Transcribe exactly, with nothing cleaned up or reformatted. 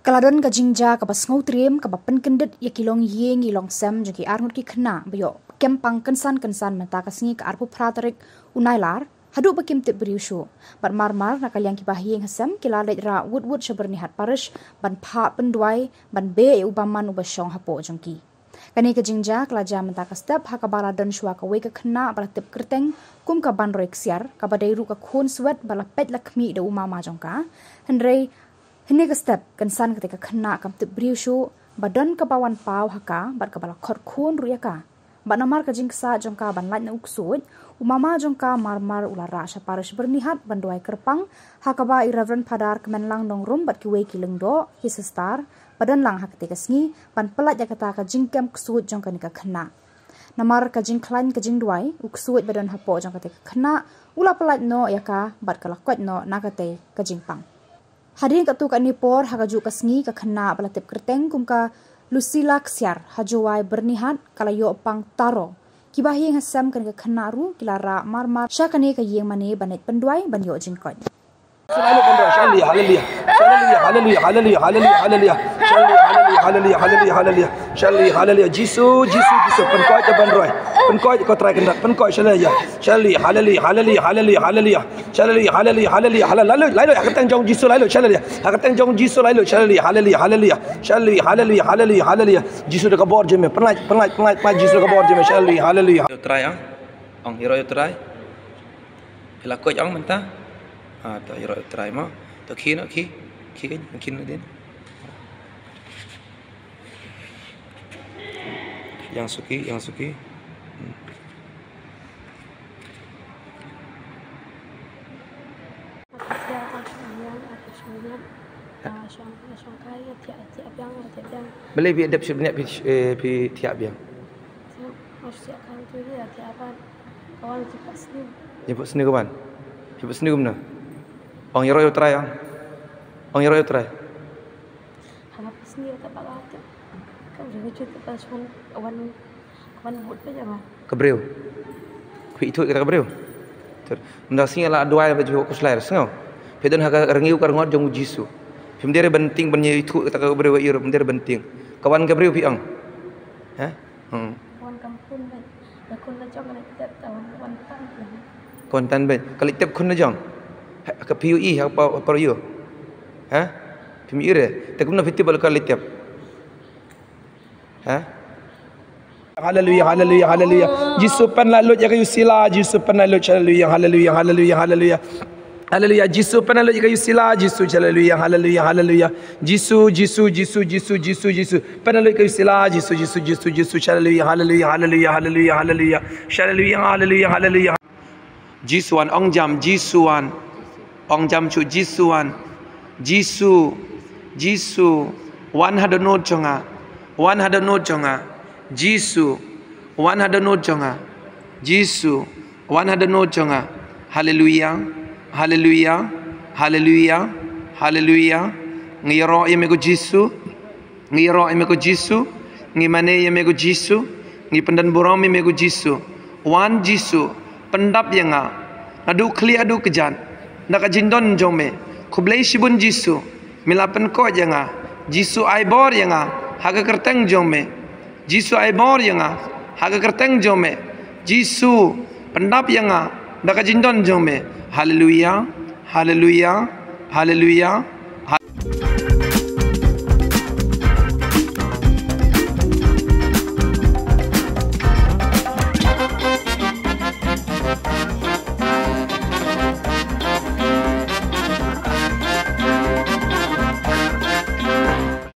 Ka la don ka jingjia kaba sngewtriem kaba pynkyndit ïa ki longïing ki longsem jong ki arngut ki khynnah ba ïoh kem pang kynsan kynsan mynta ka sngi ka arphew phra tarik u Nailar, haduh ba kim tip briew shuh. Bad mar mar na ka liang ki bahaïing hasem ki la leit rah wut wut sha Byrnihat Parish ban phah pynduwai ban beh ïa u bamon uba shong hapoh jong ki. Kane ka jingjia ka la jia mynta ka step ha kaba la don shuwa kawei ka khynnah ba la tip kyrteng kum ka Banroi Ksiar, kaba dei ruh ka khun swet ba la peit la khmih da u mama jong ka. Hynrei hynne ka step kynsan kata ka khynnah kam tip briew shuh ba don kaba wan paw ha ka bad kaba la khot khun ruh ïa ka. Bad namar ka jingksaid jong ka ban lait na u ksuid, u mama jong ka mar mar u la rah sha Parish Byrnihat ban duwai kyrpang, ha kaba i Reverend Phadar Kmenlang Nongrum bad kiwei ki lyngdoh, ki sister ba don lang ha katei ka sngi ban pyllait ïa kata ka jingkem ksuid jong kane ka khynnah. Namar ka jingkhlaiñ ka jingduwai, u ksuid ba don hapoh jong katei ka khynnah u la pyllait noh ïa ka bad ka la koit noh na katei ka jingpang. Hadien katto katne por ha kajuh ka sngi ka khynnah ba la tip kyrteng kum ka Lucila Ksiar ha Jowai Byrnihat ka la ïoh pang taro. Ki bahaïing hasem kane ka khynnah ruh ki la rah mar mar sha kane ka ïing mane ban leit pynduwai ban ïoh jingkoit. Haleluya, haleluya, haleluya, haleluya, haleluya, haleluya, haleluya, haleluya, haleluya, haleluya, haleluya, haleluya, Jisu, Jisu, Jisu, pynkoit ïa Banroi, pynkoit ko Trai Kynrad, pynkoit, haleluya, haleluya, haleluya, haleluya, haleluya, haleluya, haleluya, haleluya, haleluya, haleluya, haleluya, ha ka kyrteng jong Jisu, haleluya, haleluya, ha ka kyrteng jong Jisu, haleluya, haleluya, haleluya, haleluya, haleluya, haleluya, haleluya, Jisu da ka bor jong me, pynlait, pynlait, pynlait, pynlait, Jisu da ka bor jong me, haleluya, haleluya. Ïa u Trai, ah. Ong ïaroh ïa u Trai. Phi la koit ong mynta. Ah, to ïaroh ïa u Trai mo. To khie noh, khie. Khie kein, khie noh dien. Ïeng suki, ïeng suki. Hmm. Balei phi dep shu bniah phi, eh, phi thiah biang? Jingput sniew ka wan. Jingput sniew kumno? Ong ïaroh ïa u Trai, ong. Ong ïaroh ïa u Trai. Ka briew. Phi ithuh kata ka briew. Mynta sngi la duwai ba ju khuslai sngew. Phi don ha ka rngiew ka rngot jong u Jisu. Phim dei re ban tieng ban ïa ithuh kata ka briew ka ïa ruh, phim dei re ban tieng. Ka wan ka briew phi ong. Ha? Hmm. Ka wan tan beit. Ka leit tep khun na jong. Ha, ka phi ïohi ha pa, pa ïoh. Ha? Phim ïohi re. Te kumno phi tip ba ka leit tep? Ha? Haleluya, haleluya, haleluya. Jisu pynlait luid ïa ka Yusila, Jisu pynlait luid, haleluya, haleluya, haleluya, haleluya. Haleluya, Jisu pynlait luid ïa ka Yusila, Jisu, haleluya, haleluya, haleluya. Jisu, Jisu, Jisu, Jisu, Jisu, Jisu. Pynlait luid ïa ka Yusila, Jisu, Jisu, Jisu, Jisu, haleluya, haleluya, haleluya, haleluya, haleluya. Haleluya, haleluya, haleluya. Jisu wan, ong jam, Jisu wan. Ong jam shuh, Jisu wan. Jisu, Jisu, wan ha dohnud jong nga. Wan ha dohnud jong nga. Jisu, wan ha dohnud jong nga. Jisu, wan ha dohnud jong nga. Haleluya, haleluya, haleluya, haleluya. Ngi ïaroh ïa me ko Jisu. Ngi ïaroh ïa me ko Jisu, ngi mane ïa me ko Jisu, ngi pyndonburom ïa me ko Jisu. Wan Jisu, pyndap ïa nga. Naduh khlieh haduh kjat, da ka jingdon jong me. Khublei shibun Jisu, me la pynkoit ïa nga. Jisu ai bor ïa nga, ha ka kyrteng jong me. Jisu ai bor ïa nga, ha ka kyrteng jong me. Jisu, pyndap ïa nga, da ka jingdon jong me. Haleluya, haleluya, haleluya.